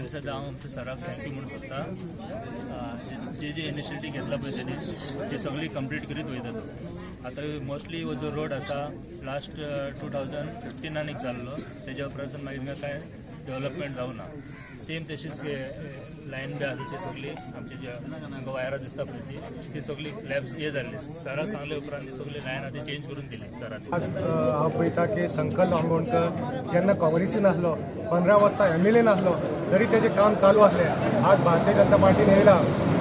आनी सदां हांव आमच्या सराक thank you म्हणूंक सोदता. जे जे इनिशिएटीव घेतला पळय तेणी ती सगळी कंप्लीट करीत वयता तो. आतां मोस्टली हो जो रोड आसा लास्ट 2015 एक जाल्लो, तेज्या उपरांत मागीर थिंगा कांय डेवलपमेंट जावना. सेम तशीच लायन बी आसा, ती सगळी आमची जे आमकां वायरां दिसता पळय ती ती सगळी लॅप्स हे जाल्ली. सराक सांगले उपरांत ती सगळी लायन आहा ती चेंज करून दिली सरांनी. आज हांव पळयता की संकल्प आमोणकर जेन्ना काँग्रेसीन आसलो, 15 वर्सां एमएलए नासलो तरी तेजें काम चालू आसलें. आज भारतीय जनता पार्टीन येयला,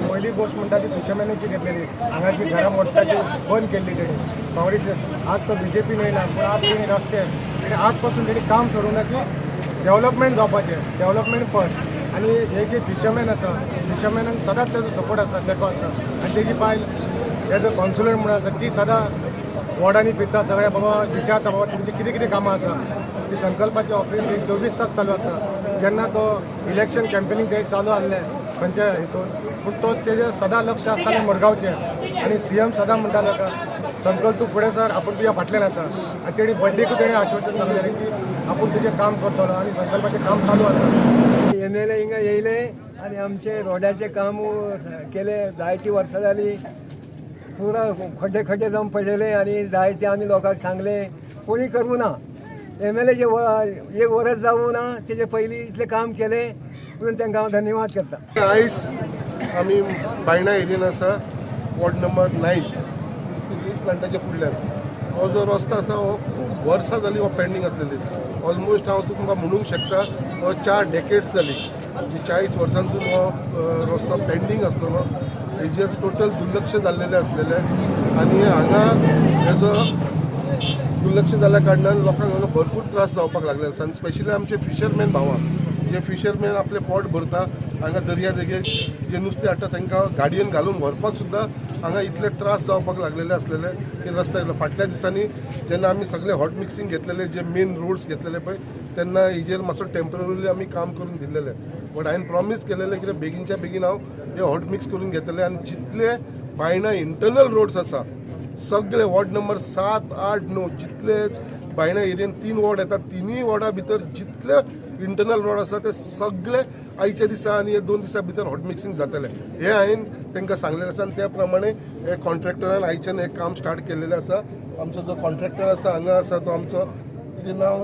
पयली गोश्ट म्हणटा ती फिशरमॅनाची घेतलेली, हांगाची घरां मोडटाची बंद केल्ली तेणी काँग्रेसीन. आज तो बीजेपीन येयला, पूण आज तेणी रस्ते तेणी आज पासून तेणी काम सोडूंक ना की डेव्हलपमेंट जावपाचें, डेव्हलपमेंट फर्स्ट. आनी हे जे फिशरमॅन आसा, फिशरमॅनाक सदांच तेजो सपोर्ट आसा, तेंको आसा. आनी तेजी बायल एज अ कावन्सिलर म्हणून आसा, ती सदां वॉर्डांनी फिरता सगळ्या, बाबा विचारता, बाबा तुमची कितें कितें कामां आसा. ती संकल्पाची ऑफिस ही 24 तास चालू आसा. जेन्ना तो इलेक्शन कॅम्पेनींग ते चालू आहलें खंयच्या हितून, पूण तो तेजें सदां लक्ष आसतालें मुरगांवचें. आनी सीएम सदां म्हणटालो का संकल्प तूं फुडें सर, आपूण तुज्या फाटल्यान आसा. आनी तेणी बड्डेकूय तेणें आश्वासन सांगलेलें की आपूण तुजें काम करतलो आनी संकल्पाचें काम चालू आसा. एमएलए हिंगा येयले आनी आमचे रोडाचें काम केलें. जायतीं वर्सां जालीं, पुरा खड्डे खड्डे जावन पडलेले आनी जायते आमी लोकांक सांगलें, कोणी करूं ना. एमएलएचे एक वरस जावूं ना, तेजे पयलीं इतलें काम केलें म्हणून तांकां हांव धन्यवाद करता. आयज आमी बायणा एरियन आसा, वॉर्ड नंबर 9, सिगरेट प्लांटाच्या फुडल्यान. हो जो रस्तो आसा हो खूब वर्सां जाली हो पेंडींग आसलेली. ऑलमोस्ट हांव तुमकां म्हणूंक शकता, हो 4 डेकेड्स जाली, म्हणजे 40 वर्सांसून हो रस्तो पेंडींग आसलेलो. हेजेर टोटल दुर्लक्ष जाल्लेलें आसलेलें आनी हांगा हेजो दुर्लक्ष जाल्ल्या कारणान लोकांक हांगा भरपूर त्रास जावपाक लागले आसा. आनी स्पेशली आमचे फिशरमॅन भावांक, जे फिशरमॅन आपलें पोट भरता हांगा दर्या देगेर, जे नुस्तें हाडटा, तांकां गाडयेन घालून व्हरपाक सुद्दां हांगा इतले त्रास जावपाक लागलेले आसलेले की रस्ते फाटल्या दिसांनी जेन्ना आमी सगळे हॉट मिक्सिंग घेतलेले, जे मेन रोड्स घेतलेले पळय, तेन्ना हेजेर मातसो टेंपररीली आमी काम करून दिल्लेले. बट हांवें प्रॉमीस केलेलें कितें, बेगीनच्या बेगीन हांव हे हॉट मिक्स करून घेतले आनी जितले बायणा इंटरनल रोड्स आसा सगळे, वॉर्ड नंबर 7, 8, 9, जितले बायणा एरियन तीन वॉर्ड येतात, तिनूय वॉर्डा भितर जितले इंटरनल रोड आसा ते सगळे आयच्या दिसा आनी हे 2 दिसां भितर हॉट मिक्सिंग जातले हे हांवें तांकां सांगलेलें आसा. आनी त्या प्रमाणे हे कॉन्ट्रॅक्टरान आयच्यान हें काम स्टार्ट केल्लेलें आसा. आमचो जो कॉन्ट्रॅक्टर आसा हांगा आसा, तो आमचो कितें नांव,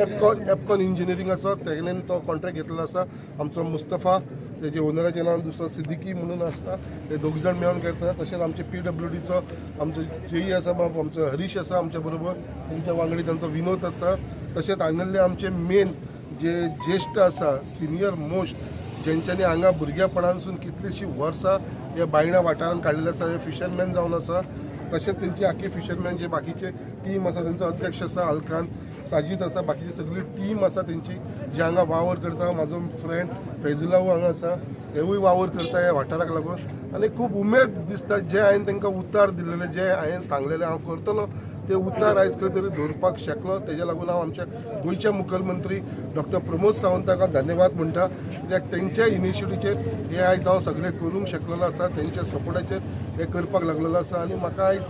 एपकॉन, एपकॉन इंजिनियरिंगाचो तेणेन तो कॉन्ट्रॅक्ट घेतलेलो आसा. आमचो मुस्तफा, तेजे ओनराचें नांव दुसरो सिद्दीकी म्हणून आसता, ते दोग जाण मेळून करता. तशेंच आमचे पीडब्ल्यूडीचो आमचो जेई आसा बाब, आमचो हरीश आसा आमच्या बरोबर, तेंच्या वांगडी तांचो विनोद आसा. तशेंच हांगल्ले आमचे मेन जे ज्येश्ठ आसा, सिनियर मोस्ट, जेंच्यांनी हांगा भुरगेपणांसून कितलींशीं वर्सां ह्या बायणा वाठारांत काडलेले आसा, हे फिशरमॅन जावन आसा. तशेंच तेंची आख्खी फिशरमॅन जे बाकीचे टीम आसा, तेंचो अध्यक्ष आसा अल्कान साजीद आसा, बाकीची सगळी टीम आसा तेंची जी हांगा वावर करता. म्हाजो फ्रेंड फैजुलाव हांगा आसा, तेवूय वावर करता ह्या वाठाराक लागून. आनी खूब उमेद दिसता, जे हांवें तांकां उतार दिल्लेले, जे हांवें सांगलेलें हांव करतलो, ते उतार आयज खंय तरी दवरपाक शकलो. तेज्या लागून हांव आमच्या गोंयच्या मुखेलमंत्री डॉक्टर प्रमोद सावंताक धन्यवाद म्हणटा, कित्याक तेंच्या इनिशिएटीचेर हे आयज हांव सगळें करूंक शकलेलो आसा. तेंच्या सपोर्टाचेर हें करपाक लागलेलो आसा. आनी म्हाका आयज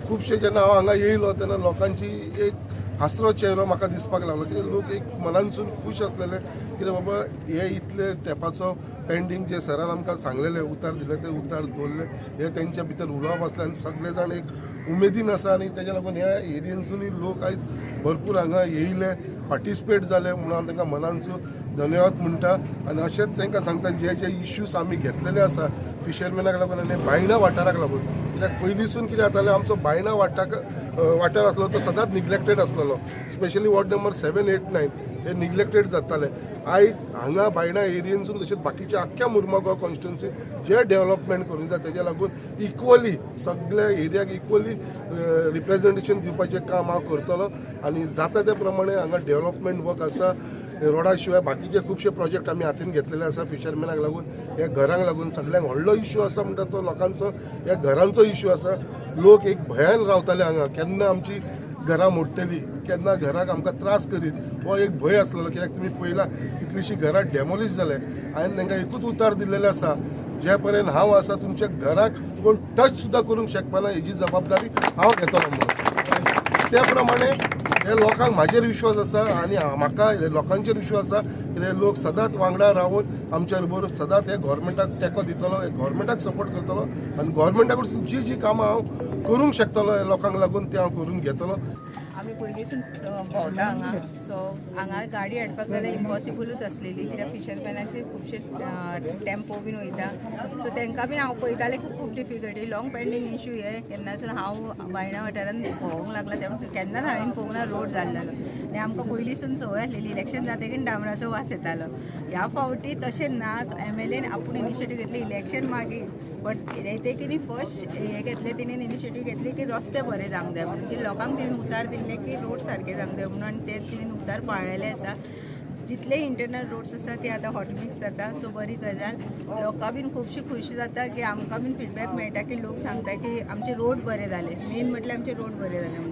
खुबशे जेन्ना हांव हांगा येयलो तेन्ना लोकांची एक हांसरो चेहरो म्हाका दिसपाक लागलो, कित्याक लोक एक मनानसून खूश आसलेले, कित्याक बाबा हे इतले तेंपाचो पेंडींग जे सरान आमकां सांगलेले, उतार दिले, ते उतार दवरले, हे तेंच्या भितर उलोवप आसलें आनी सगळे जाण एक उमेदीन आसा. आनी तेज्या लागून ह्या एरियेनसूनय लोक आयज भरपूर हांगा येयले, पार्टिसिपेट जाले म्हणून हांव तांकां मनानसून धन्यवाद म्हणटा. आनी अशेंच तांकां सांगता, जे जे इश्यूज आमी घेतलेले आसा फिशरमॅनाक लागून आनी बायणा वाठाराक लागून, कित्याक पयलींसून कितें जातालें, आमचो बायणा वाठार आसलो तो सदांच निग्लेक्टेड आसलेलो. स्पेशली वॉर्ड नंबर 7, 8, 9 हे निग्लेक्टेड जाताले. आयज हांगा बायणा एरियेनसून तशेंच बाकीच्या आख्ख्या मुरमागांव कॉन्स्टिट्युन्सी जे डेव्हलपमेंट करूंक जाय, तेज्या लागून इक्वली सगळ्या एरियाक इक्वली रिप्रेझेंटेशन दिवपाचें काम हांव करतलो. आनी जाता त्या प्रमाणे हांगा डेव्हलपमेंट वर्क आसा, रोडा शिवाय बाकीचे खुबशे प्रोजेक्ट आमी हातीन घेतलेले आसा फिशरमॅनाक लागून, ह्या घरांक लागून. सगळ्यांक व्हडलो इश्यू आसा म्हणटा तो लोकांचो ह्या घरांचो इश्यू आसा. लोक एक भंयान रावताले हांगा, केन्ना आमची घरां मोडटली, केन्ना घराक आमकां त्रास करीत, हो एक भंय आसलेलो. कित्याक तुमी पळयला कितलीशीं घरां डेमोलिश जाले. हांवें तांकां एकूच उतार दिल्लेलें आसा, जे पर्यंत हांव आसा तुमच्या घराक कोण टच सुद्दां करूंक शकपाना हेजी जबाबदारी हांव घेतलो म्हणून. त्या प्रमाणे हे लोकांक म्हाजेर विश्वास आसा आनी म्हाका लोकांचेर विश्वास आसा की हे लोक सदांच वांगडा रावन आमच्या बरोबर सदांच हे गव्हर्मेंटाक तेंको दितलो, हे गव्हर्मेंटाक सपोर्ट करतलो आनी गव्हर्मेंटा कडसून जी जी कामां हांव करूंक शकतलो हे लोकांक लागून ते हांव करून घेतलो. आमी पयलींसून भोंवता हांगा, सो हांगा गाडी हाडपाक जाल्यार इम्पॉसिबलूच आसलेली, कित्याक फिशरमॅनाचे खुबशे टेम्पो बीन वयता, सो तांकां बीन हांव पळयतालें की खूब डिफिकल्टी, लाँग पेंडींग इशू हे. केन्नासून हांव बायणा वाठारांत भोंवंक लागला तेन्ना केन्नाच हांवें पळोवंक ना रोड जाल्लेलो. आनी आमकां पयलींसून संवय आसलेली इलेक्शन जातकीर डांबराचो वास येतालो. ह्या फावटी तशें ना, एमएलएन आपूण इनिशिएटीव घेतली, इलेक्शन मागीर बट ते कितें फर्स्ट हें घेतलें तेणेन इनिशिएटीव घेतली की रस्ते बरे जावंक जाय म्हणून, की लोकांक तेणेन उतार दिल्ले की रोड सारके जावंक जाय म्हणून, आनी ते तेणेन उतार पाळलेले आसा. जितले इंटरनल रोड्स आसा ते आतां हॉटमिक्स जाता, सो बरी गजाल. लोकां बीन खुबशी खुशी जाता की आमकां बीन फिडबॅक मेळटा की लोक सांगता की आमचे रोड बरे जाले, मेन म्हटल्यार आमचे रोड बरे जाले म्हणून.